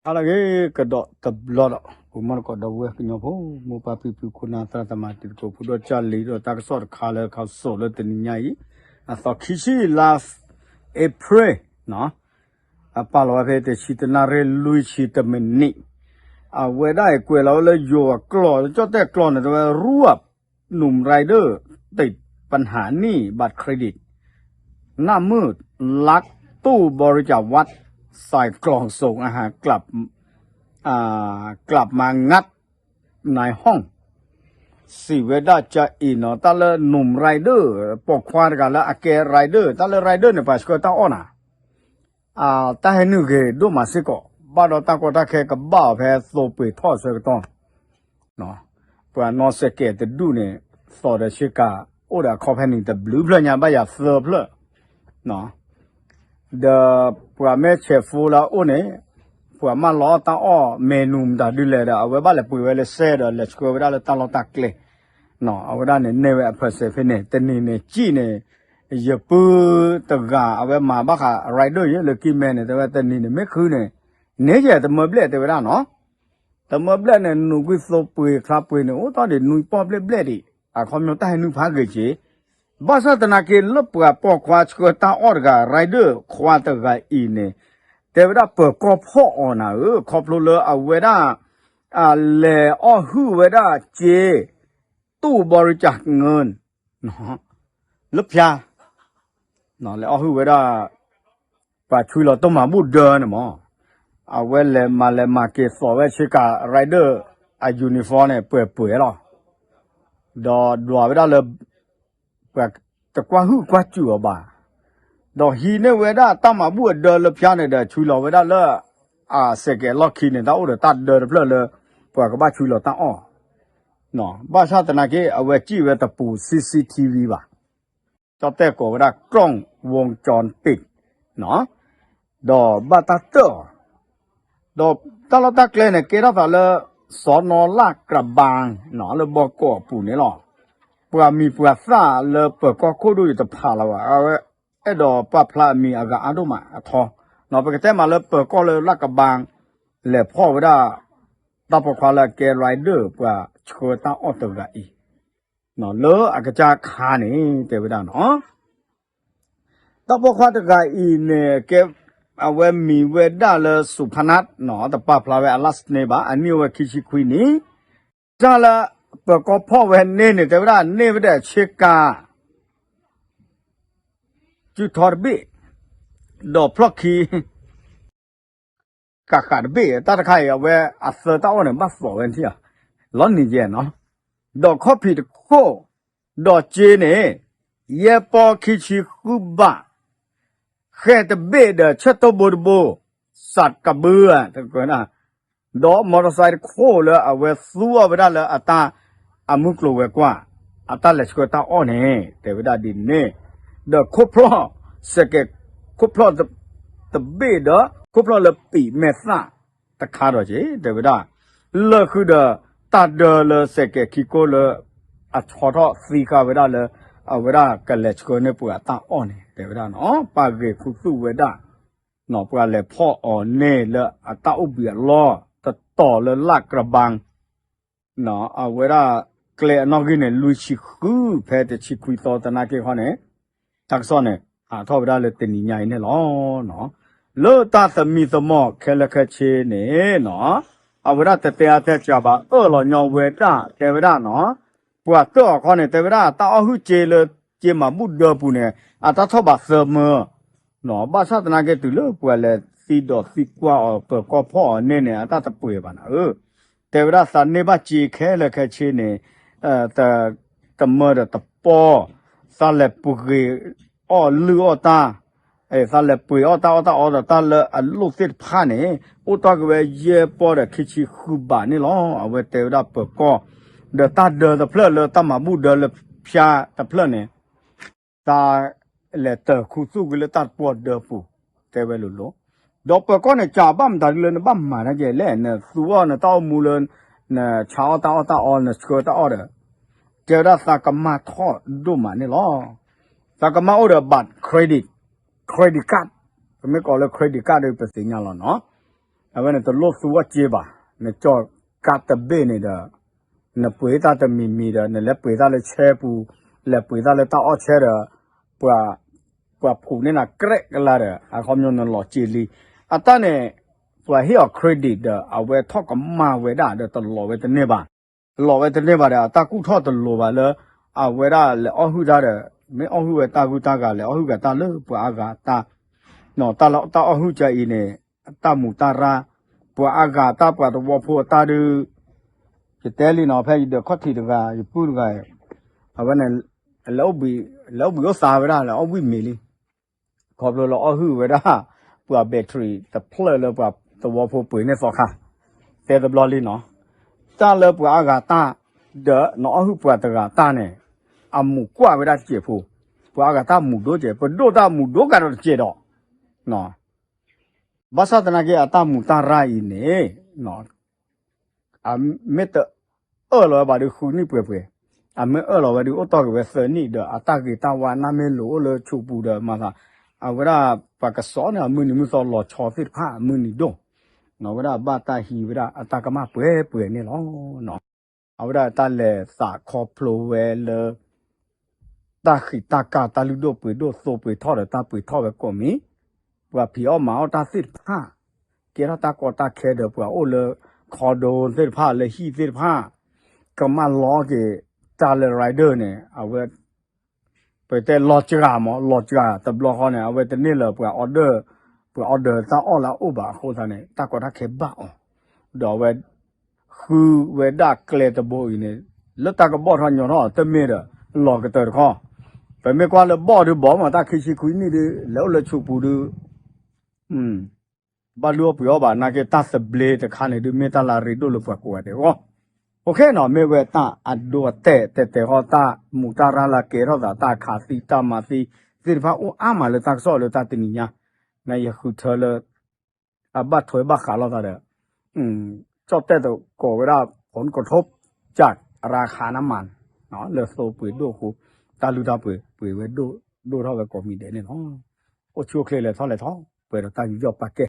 ဟါလၢအဂ့ၤ ကဒီးတဘျီဒီး ပမီၢ်တကိးဒီပုၢ်ဝဲၢ်ကညီဖိ မိၢ်ပၢ်ဖံဖု ခိၣ်နၢ်သရၣ်သမါ တံၤသကိး ဖိဒိၣ်ကၢ်လံၤ ဒီးတၢ်ကစီၣ်တခါလၢ ခီစိးလၢတနံၤညါအံၤ အသီခံဆံ လါ April အပာ်လီၤဝဲဖဲတဆံတနၣ်ရံၣ် လွံၢ်ဆံတမံးနံး, အဝဲဒၣ်အံၤကွဲးလီၤဝဲလၢယိၤအကျိာ် ကၠီၣ်တဲၣ်ကျိာ်န့ၣ် တဲဝဲ ร่วมหนุ่มรายเดอร์ติดปัญหาหนี้บัตรเครดิต หน้ามืด ลักตู้บริจาควัด ใส่กล่องส่งอาหาร กลับ อ่า กลับมางัดในห้อง စံးဝဲဒၣ်ကအံၤနီၤ တၢ်လၢ หนุ่มรายเดอร์ ပိာ်ခွါတဂၤလၢအကဲ rider တၢ်လၢ rider န့ၣ် ပှၤဆှၢတၢ်အီၣ်နၤ တၢ်ဟဲနုာ်ဂ့ၤဒိၣ်မးစ့ၢ်ကီး ဘၣ်ဒီးတၢ်ကီတၢ်ခဲကဘၣ်အီၤဖဲသိပှ့ၤထီၣ်ဆၢကတီၢ် ပှၤနီၣ်စဲးကဲးတဒူၣ်န့ၣ် သီးဒီးဆ့ကၤ အိၣ်ဒီးအခီဖဲန့ၣ်တဘျုးဖျၢၣ်ညါ ဘၣ်ယၤသၢဖျၢၣ် ဒီးပှၤမ့ၢ်ဆဲးဖိလၢအအိၣ်န့ၣ် ပှၤမၢလီၤအီၣ်တၢ်အီၣ် menu မတၤဒ်လဲၣ်ဒီး အဝဲဘၣ်လဲၤပှ့ၤဝဲလၢစဲဒီး လဲၤဆှၢဝဲဒၣ်လၢတၢ်လီၢ်တၢ်ကျဲ အဝဲဒၣ်န့ၣ် နဲၣ်ဝဲအ percent ဖဲန့ၣ် တနံၤန့ၣ် ကံၣ်န့ၣ် ယပုၢ်တဂၤ အဝဲမၤဘၣ်ဃး rider ယဲလၢကံၢ်မဲန့ၣ် တဲဝဲတနံၤန့ၣ် မ့ၢ်ဃုန့ၣ် န့ၢ်ယဲတမၢဘျဲၣ်တဲဝဲဒၣ်နီၤ တမၢဘျဲၣ်န့ၣ် နူးကွံာ်သိပှ့ၤချါပှ့ၤန့ၣ် အိၣ်တ့ၢ်ဒံးနွံပီၢ်ဘျဲၣ်ဘျဲၣ်ဒံး အခီပညီတၢ်ဟဲနုာ်ဖးဂ့ၤက့ၤ ဘၣ်ဆၣ်သနာ်က့ လၢပှၤပိာ်ခွါဆှၢတၢ်အီၣ်တဂၤ rider ခွါတဂၤအံၤန့ၣ် တဲဝဲဒၣ်ပၢၤကီၢ်ဖီၣ်အီၤနၤဧၢ ခီဖျိလၢအဝဲဒၣ် လဲၤအီၣ်ဟုၣ်ဝဲဒၣ်စ့ ตู้บริจาคเงิน လၢဖၠါ လဲၤအီၣ်ဟုၣ်ဝဲဒၣ် ပှၤဆွံလီၤတၢ်မၤဘူၣ်ဒၢန့ၣ်မး အဝဲလဲၤမၤလဲၤမၤက့ၤသိးဝဲဆ့ကၤ rider အ uniform န့ၣ် ပှဲၤပှဲၤလီၤ ဒီးဒွးဝဲဒၣ်လၢ ပှၤတကွၢ်ဟုၣ်ကွၢ်စူၣ်အီၤဘၣ် ဒီးဟံးန့ၢ်ဝဲဒၣ်တၢ်မၤဘူၣ်အဒၢလၢဖၠါန့ၣ်ဒီး ဆွံလီၤဝဲဒၣ်လၢ အစဲးကဲးလီၢ်ခံန့ၣ် တၢ်အိၣ်ဒီးတၢ်ဒၢတဖျၢၣ်လၢ ပှၤကဘၣ်ဆွံလီၤတၢ်အီၣ် ဘၣ်ဆၣ်သနာ်က့ အဝဲကံၣ်ဝဲတပူၤ CCTV ဘၣ် ကၠီၣ်တဲၣ်ကိးဝဲဒၣ် กล้องวงจรปิด ဒီးဘၣ်တၢ်တၢၢ်အီၤ ဒီးတၢ်လီၢ်တၢ်ကျဲန့ၣ် ကဲထီၣ်သးလၢ စီၤနီၤလၢ်ကရဘၣ် လၢဘီကီးအပူၤန့ၣ်လီၤ. ပှၤမံၤပှၤသၣ်လၢပၢၤကီၢ်ခိၣ်ဒိၣ်အံၤတဖးလီၤဘၣ် အဝဲအဲၣ်ဒိးပာ်ဖျါအမံၤအဂၤအါဒိၣ်မးအထီ ပကတဲမးလၢပၢၤကီၢ်လၢလၢ်ကရဘၣ် လဲၤဖီၣ်ဝဲဒၣ် တၢ်ပိာ်ခွါလၢအကဲ rider ပှၤဆှၢတၢ်အီၣ်တဂၤအံၤ လၢအကစၢ်ခါန့ၣ် တဲဝဲဒၣ်နီၤ တၢ်ပိာ်ခွါတဂၤအံၤန့ၣ် ကဲ အဝဲမံၤဝဲဒၣ်လၢ စူၤဖါနၢ် တပာ်ဖျါဝဲအ last name ဘၣ် အနံၣ်အိၣ်ဝဲခံဆံခွံနံၣ် တၢ်လၢပၢၤကီၢ်ဖီၣ်ဝဲန့ၣ်န့ၣ် တဲဝဲဒၣ်န့ၢ်ဝဲဒၣ်ဆ့ကၤ စုထီတဘ့ၣ် ဒီးဖျီၣ်ခံ ကးဃးတဘ့ၣ် တၢ်တခါအံၤ အဝဲအသၢတၢ်အီၣ်န့ၣ် ဘၣ်သိးဝဲထံၣ် လီၤနံၤယဲၢ်နီၤ ဒီးခီၣ်ဖံးတခိၣ် ဒီးစ့န့ၣ် ယဲၢ်ပီၢ်ခံဆံဃုဘး ဃဲတဘ့ၣ်ဒီးဆၢၣ်တိၢ်ဘိတဘိ စးကဘု ဒီး မော်တော်ဆိုင် တခိၣ်လၢအဝဲသူအီၣ်ဝဲဒၣ်လၢအတၢ် အမုၢ်ကျိၤဝဲၤကွာ် အတၢ်လဲၤဆှၢတၢ်အီၣ်န့ၣ် တဲဝဲဒၣ်ဒ်န့ၣ် ဒီးခိၣ်ဖျီၣ် စဲးကဲး ခိၣ်ဖျီၣ်တဘ့ၣ်ဒီး ခိၣ်ဖျီၣ်လၢပံာ်မဲာ်သၣ်တခါဒီးက့ၤ တဲဝဲဒၣ် လၢဃုာ်ဒီး တၢ်ဒၢလၢစဲးကဲးခံကိၢ်လၢ အဆီထီၣ်သံဃာ်ဝဲဒၣ်လၢ အဝဲဒၣ်ကလဲၤဆှၢန့ၢ်ပှၤအတၢ်အီၣ်န့ၣ် တဲဝဲဒၣ်နီၤ ပာ်ဂ့ၤခူသူၣ်ဝဲဒၣ် ပှၤလဲၤဖီၣ်အီၤန့ၢ်လၢအတၢ်အိၣ်ဘှံးအလီၢ် တတီၤလၢလၢ်ကရဘၣ် အဝဲဒၣ် ကျဲအနီၣ်ဂံၢ်န့ၣ် လွံၢ်ဆံဃု ဖဲတဆံခွံသီသနာ်က့ခီန့ၣ် တၢ်ကစီၣ်န့ၣ် ဟးထီၣ်ဝဲဒၣ်လၢတနံၤညါအံၤန့ၣ်လီၤ. လၢတၢ်သမံသမိးခဲလၢာ်ခဲဆ့န့ၣ်နီၤ အဝဲဒၣ်တတဲအါတဲစှၤဘၣ် အၢၣ်လီၤညီဝဲဒၣ် တဲဝဲဒၣ်နီၤ ပှၤတၢၢ်အီၤခီန့ၣ် တဲဝဲဒၣ် တၢ်အီၣ်ဟုၣ်စ့လၢ စ့မၤဘူၣ်ဒၢပူၤန့ၣ် အတၢ်ထီၣ်ဘးသၢမၢ ဘၣ်ဆၣ်သနာ်က့တုၤလၢပှၤလဲၤသံဒီးသံကွၢ်အီၤ ပၢၤကီၢ်ဖီၣ်အီၤန့ၣ်န့ၣ် အတၢ်တပှဲၤဘၣ်နၤဧၢ, တဲဝဲဒၣ်သးန့ၢ်ဘၣ်စ့ခဲလၢာ်ခဲဆ့န့ၣ် တမၢဒီးတပီၢ်, သးလဲၤပှ့ၤအီၣ်လုၢ်အီၣ်တၢ်, သးလဲၤပှ့ၤအီၣ်တၢ်အီၣ်တၢ်အီဒီးတၢ်လၢအလိၣ်သ့ၣ်တဖၣ်န့ၣ် အိၣ်တ့ၢ်က့ၤဝဲယဲၢ်ပီၢ်ဒီးခံဆံဃုဘးန့ၣ်လီၤ. အဝဲတဲဝဲဒၣ်ပၢၤကီၢ် ဒီးတၢ်ဒၢတဖျၢၣ်လၢတၢ်မၤဘူၣ်ဒၢလၢဖၠါတဖျၢၣ်န့ၣ် တၢ်လဲၤတၢၢ်ခူသူၣ်က့ၤလၢတၢ်တပှီၢ်ဒၢပူၤ တဲဝဲလိၤလိၤ, ဒီးပၢၤကီၢ်န့ၣ် ကးဘၣ်မတၤဒ်လၢနဘၣ်မၤနာ်က့လဲၣ်, နသူအီၣ်နတၢ်အိၣ်မူလၢ နဆါအီၣ်တၢ်အီၣ်တၢ်အီ နဆှၢတၢ်အီၣ်ဒီး တဲဝဲဒၣ်သးကမၢ်ထီၣ်ဒိၣ်မးန့ၣ်လီၤ. သးကမၢ်အိၣ်ဒီး ဘတ် credit, credit card, ပမ့ၢ်ကိးလၢ credit card ဒီးပသ့ၣ်ညါလီၤနီၤ. အဝဲန့ၣ်တလိၣ်သူအီၣ်စ့ဘၣ်, နကၠီၣ်ကးတဘ့ၣ်န့ၣ်ဒီး နပှ့ၤတၢ်တမံၤမံၤဒီး နလဲၤပှ့ၤတၢ်လၢဆဲပူၤ, လဲၤပှ့ၤတၢ်လၢတၢ်အီၣ်ဆဲဒီး ပှၤ ပှၤဖူးန့ၢ်နၤကြဲးကလါဒီး အခီပညီနလီၤစ့လံ. အတၢ်န့ၣ် ပှၤဟ့ၣ်အီၤ credit ဒီး အဝဲထီၣ်ကမၣ်ဝဲဒၣ်ဒီးတလီၤဝဲတန့ၢ်ဘၣ်. လီၤဝဲတန့ၢ်ဘၣ်ဒီး အတၢ်ကူၣ်ထီၣ်တလိၤဘၣ်လၢ အဝဲဒၣ်လဲၤအီၣ်ဟုၣ်တၢ်ဒီး မ့ၢ်အီၣ်ဟုၣ်ဝဲတၢ်ဂုၢ်တၢ်ဂၤ လဲၤအီၣ်ဟုၣ်ဂၤတၢ်လၢပှၤအါဂၤတၢ် တၢ်အီၣ်ဟုၣ်ကအံၤန့ၣ် အတၢ်မူးတၢ်ရၢ် ပှၤအါဂၤတၢ် ပှၤသဝီဖိအတၢ်ဒုး ယတဲလံနီၤ ဖဲယဒၢးခီၣ်ထံးတဂၤ ယပုၢ်တဂၤ အဝဲန့ၣ် လဲၤအိၣ်ဘှံးအိၣ်သးဝဲဒၣ် လဲၤအီၣ်ဝံၣ်မ့ၤလံ ခီဖျိလၢအီၣ်ဟုၣ်ဝဲဒၣ် ပှၤ battery တဖျၢၣ်လၢပှၤသဝီဖိပှ့ၤန့ၢ်သီခါ တဲတဘျီလံနီၤ တၢ်လၢပှၤအါဂၤတၢ် ဒီးနအီၣ်ဟုၣ်ပှၤတဂၤတၢ်န့ၣ် အမူးကွၢ်ဝဲဒၣ်တစဲးဖိ ပှၤအါဂၤတၢ်မူးဒိၣ်ကဲး ပဒိၣ်တၢ်မူးဒိၣ်ကဒီးတစဲးဒီး ဘၣ်ဆၣ်သနာ်က့ အတၢ်မူးတၢ်ရၢ်အံၤန့ၣ် အမ့ၢ်တအၢၣ်လီၤဝဲဘၣ်ဒီးဃုနံၣ်ပှဲၤပှဲၤ, အမ့ၢ်အၢၣ်လီၤဝဲဒီးအိၣ်တီၢ်က့ၤဝဲသၢနံၣ်ဒီး အတၢ်ဂ့ၤတၢ်ဝါနၢ်မ့ၢ်လိၤအိၣ်လၢဆိးပူၤဒီးမၤသး အဝဲဒၣ်ပှၤကစီၣ်န့ၣ် အမုၢ်နံၤမုၢ်သီလီၤဆီသ့ၣ်တဖၣ် အမုၢ်နံၤဒိၣ်, အဝဲဒၣ်ဘၣ်တၢ်ဟံးဝဲဒၣ်အတၢ်ကမၣ်ပှဲၤပှဲၤန့ၣ်လီၤ. အဝဲဒၣ်တၢ်လဲၤသးခီဖျိဝဲလၢ တၢ်ဃံးတၢ်ကၢ် တၢ်လုၢ်ဒိၣ်ပှ့ၤဒိၣ် သိပှ့ၤထီၣ်ဒီးတၢ်ပှ့ၤထီၣ်ဝဲကိးမံၤ, ပှၤဖံးအီၣ်မၤအီၣ်တၢ်သ့ၣ်တဖၣ်, ကဲထီၣ်တၢ်ကီတၢ်ခဲဒီးပှၤအိၣ်လၢ condo သ့ၣ်တဖၣ် လၢဟံၣ်သ့ၣ်တဖၣ်, ကမၣ်လီၤက့ၤ တၢ်လၢ rider န့ၣ် အဝဲ ပတဲလီၤစှၤမး လီၤစှၤတဘျီဃီန့ၣ် အဝဲတန့ၢ်လၢပှၤ order, ပှၤ order တၢ်အီၣ်လၢအအိၣ်ဘၣ်အဃိသတးန့ၣ် တၢ်ကီတၢ်ခဲဘၣ်အီၤ, ဒီးအဝဲ ဃုဝဲဒၣ်ကျဲတဘိအံၤန့ၣ် လၢတၢ်ကဘီၣ်ထီၣ်ညီထီၣ်အီၤတမ့ၢ်ဒီး လီၤကတၢၢ်တခီ, ပမ့ၢ်ကွၢ်လၢဘီၣ်ဒုးဘီၣ်မး တၢ်ခံဆံခွံနံၣ်ဒုး လဲၤအိၣ်လၢဆိးပူၤဒုး ဘၣ်လုၢ်အီၣ်ပှ့ၤအီၣ်ဘၣ်နာ်က့ တၢ်သဘျ့တခါန့ၣ်ဒုး မ့ၢ်တၢ်လၢအရ့ဒိၣ်လၢပှၤကိးဂၤဒဲးအဂီၢ်, အိၣ်ခ့နီၤ မ့ၢ်ဝဲတၢ်အဒိအတဲာ်တဲာ်တဲာ်ဃီ တၢ်မူးတၢ်ရၢ်လၢကဲထီၣ်သး တၢ်ခးသံတၢ်မၤသံ သ့ၣ်တဖၣ်အိၣ်အါမးလၢတၢ်ကစီၣ်လၢတၢ်တနံၤညါ, နယဃုထၢလၢ အဘၣ်ထွဲဘၣ်ဃးလိာ်သးဒီး ကၠီၣ်တဲၣ်တကိးဝဲဒၣ် ผลกระทบ จากราคาน้ำมัน လၢသိပှ့ၤဒိၣ်အဃိ တၢ်လုၢ်တၢ်ပှ့ၤပှ့ၤဝဲဒိၣ်ဒိၣ်ထီၣ်ဝဲကိးမံၤဒဲးန့ၣ်လီၤ. အိၣ်ဆူၣ်အိၣ်ချ့လဲၤထီၣ်လဲၤထီၣ် ပှဲၤဒီးတၢ်ယူးယီၣ်ပာ်ကဲ